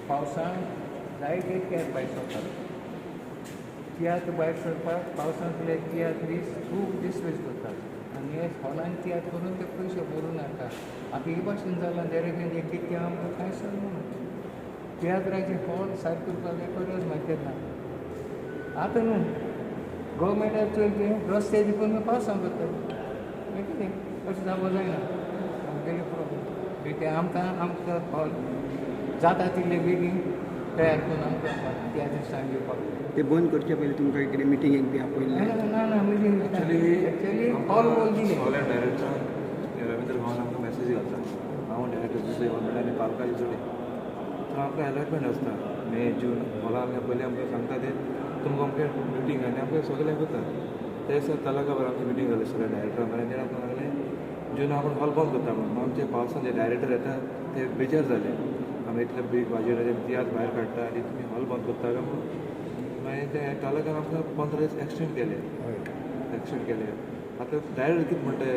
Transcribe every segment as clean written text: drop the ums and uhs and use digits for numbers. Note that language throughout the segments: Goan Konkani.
पावसान जायते तियात्र भायर सरतात. तियात्र भायर सरपाक पावसांतले तियात्रीस खूब डिस्ट्रेस करतात आनी हे हॉलान तियात्र करून ते पयशे भरून हाडटा. आतां हे भाशेन जालां देरेपेन एक कितें आमकां कांय सरना. तियात्राचें हॉल सारकें करपाक जाय गरज मागीर ना. आतां न्हू गोवोरमेंटाक चड रस्ते दिकून पावसां करतात मागीर कितें अशें जावपाक जायना. आमगेलें प्रॉब्लम तें आमकां आमकां हॉल जाता तितले बेगीन तयार करून आमकां तियात्रिस्तांक दिवपाक. ते बंद करचे पयलीं तुमकां कितें मिटिंगेक बी आपयल्लें? ना ना मिटींग एक्चुअली हॉल बोल दिलें. हॉलान डायरेक्टरान रविंद्र भवन आमकां मॅसेज घालता. हांव डायरेक्टर दुसरे हॉल म्हणल्यार आनी पालकाची जोडी तर आमकां एलॉटमेंट आसता मे जून हॉलान पयलीं आमकां सांगता ते तुमकां अमकें मिटींग आनी आमकां सगळें करता. ते दिसा तालुका बरोबर आमची मिटींग जाली सगळ्या डायरेक्टरां बरोबर आनी तेणें आमकां सांगलें जून आपूण हॉल बंद करता म्हणून. आमचे पावसान जे डायरेक्टर येता ते बेजार जाले, आमी इतले बीग बाजेटाचे तियात्र भायर काडटा आनी तुमी हॉल बंद करता काय म्हणून. मागीर ते तालुक्यान आमकां 15 दीस एक्सटेंड केले. एक्सटेंड केले. आतां डायरेक्ट कितें म्हणटाय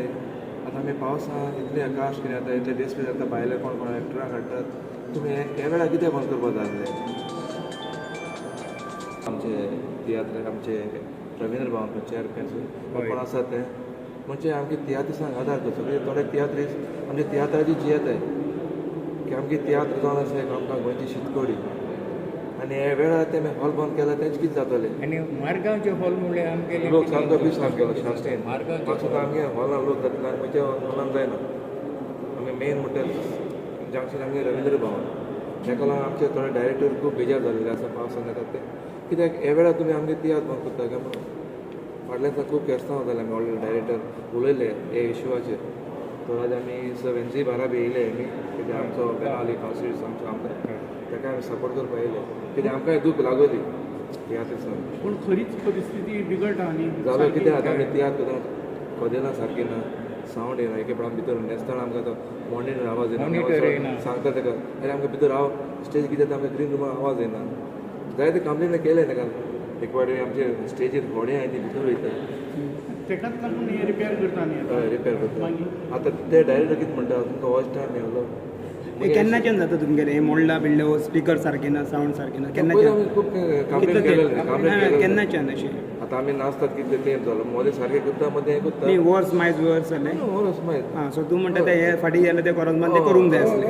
आतां आमी पावसान इतले कास्ट कितें जाता इतले दीस जाता भायले कोण कोण एक्टरां हाडटात तुमी ह्या वेळार कितें बंद करपाक जाय आसलें. आमचे तियात्र आमचे रविंद्र भवन चेअरपर्सन कोण आसा ते म्हणजे आमगे तियात्रिसांक आदार करचो. कित्याक थोडे तियात्रीस आमचे तियात्राची जियेताय की आमगे तियात्र जावन आसा आमकां गोंयची शेतकडी आनी ह्या वेळार ते हॉल बंद केला तेंच कितें जातलें. आनी मारगांवचे हॉल म्हणल्यार आमगेले लोक सामको बीस आमगेलो शास्त्रीन मारगांवचे आमगे हॉलान लोक जातले आनी खंयच्या हॉलान जायना. आमी मेन म्हणटा जंक्शन आमगे रविंद्र भवन ताका लागून आमचे थोडे डायरेक्टर खूब बेजार जाल्ले आसा पावसान येतात ते. कित्याक ह्या वेळार तुमी आमगे तियात्र बंद करता काय म्हणून. फाटल्या दिसा खूब केस्तांव जालें आमी ऑलरेडी डायरेक्टर उलयले हे इशुआचेर. तो आज आमी सवेंजी बारा बी येयले आमी कित्याक आमचो बेनावली कॉन्स्टिट्युन्सी आमचो आमदार ताका आमी सपोर्ट करपाक येयले कित्याक आमकांय दूख लागली तियात्रिसांक. पूण खरीच परिस्थिती बिगडटा न्ही जालो कित्याक आतां आमी तियात्र करतना कदेलां सारकीं ना, सावंड येना, एके फावट भितर न्हेसतना आमकां तो मॉनिटर आवाज येना सांगता ताका आरे आमकां भितर हांव स्टेज कितें जाता आमकां ग्रीन रुमान आवाज येना. जायते कंप्लेन केले ताका एक फावटी आमचे स्टेजीर घोडे आनी भितर वयता तेकाच लागून हे रिपेर करता न्ही. हय रिपेर करता. आतां ते डायरेक्ट कितें म्हणटा तुमकां होच टायम मेळलो. केन्नाच्यान जाता तुमगेलें हें मोडला बिडलें स्पिकर सारकें ना सावंड सारकें ना केन्नाच्यान? खूब कंप्लेन केलें. केन्नाच्यान अशें? आतां आमी नाचतात कितले तेंप जालो मदें सारकें करता मदें हें करता. न्ही वर्स मायज वर्स जालें. वर्स मायज. आं सो तूं म्हणटा ते हे फाटीं गेले ते कोरोजमान ते करूंक जाय आसलें.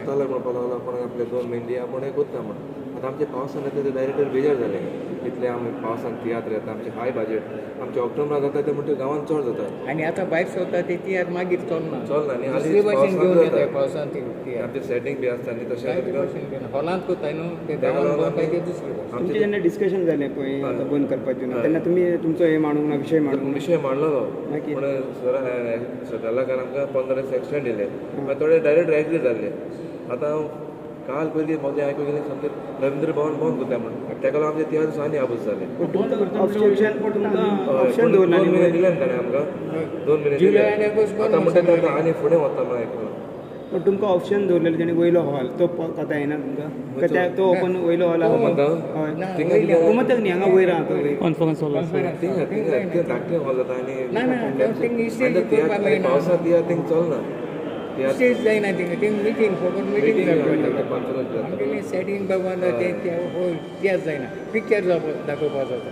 तालक म्हणपाक लागलो आपूण आपले 2 म्हयने आपूण हें करता म्हण. आतां आमचे पावसान येता ते डायरेक्टर बेजार जाले इतले आमी पावसान तियात्र येता आमचे हाय बजेट आमचे ऑक्टोबरान जाता ते म्हणटा गांवांत चड जाता. आनी आतां भायर सरता ते तियात्र मागीर चलना चलना न्ही दुसरे भाशेन घेवन येता पावसान तियात्र आमचें सेटींग बी आसता न्ही तशें हॉलांत करताय न्हू ते गांवांत ते दुसरे. तुमचें जेन्ना डिस्कशन जालें पळय आतां बंद करपाचें ना तेन्ना तुमी तुमचो हें मांडूंक ना विशय मांडूंक? विशय मांडलेलो पूण सर तालुक्यान आमकां 15 दीस एक्सटेंड दिले मागीर थोडे डायरेक्ट एग्री जाल्ले. आतां काल पयलीं मदें आयकूंक गेलें सामकें रविंद्र भवन बंद करता म्हणून ताका लागून आमचे तियात्र आनी आबूज जाले. ऑप्शन 2 म्हयने दिले न्ही ताणें आमकां 2 म्हयने दिले. आतां म्हणटा ते आनी फुडें वता म्हणून आयकलां. पूण तुमकां ऑप्शन दवरलेलें तेणी वयलो हॉल तो कोता येना तुमकां तो ओपन वयलो हॉल आहा गोमंतक न्ही हांगा वयर आहा तो थिंगा थिंगा धाकटें हॉल जाता आनी पावसा तियात्र थिंग चलना स्टेज जायना थिंगा थिंग मिटींग फकत मिटींग आमगेलें सेटींग बाबा तें तियात्र जायना पिक्चर दाखोवपाक जाता.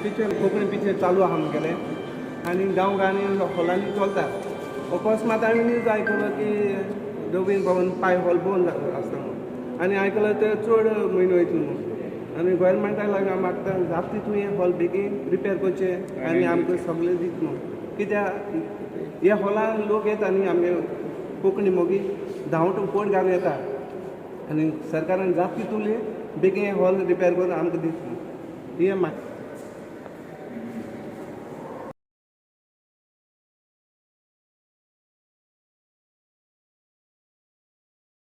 पिक्चर कोंकणी पिक्चर चालू आहा आमगेलें आनी गांव गांवांनी हॉलांनी चलता. अकस्मात आमी न्यूज आयकलो की रवींद्र भवन पाय हॉल बंद आसता म्हणून आनी आयकलो ते चड म्हयनो वयतलो म्हणून आनी गोवोरमेंटाक लागून आमी मागता जाता तितून हें हॉल बेगीन रिपेर करचें आनी आमकां सगळें दिता म्हणून. कित्याक ह्या हॉलान लोक येता न्ही आमगे कोंकणी मोगी धांवट कोण घालून येता आनी सरकारान जाता तितून बेगीन हॉल रिपेर करून आमकां दिता म्हणून हें मागता.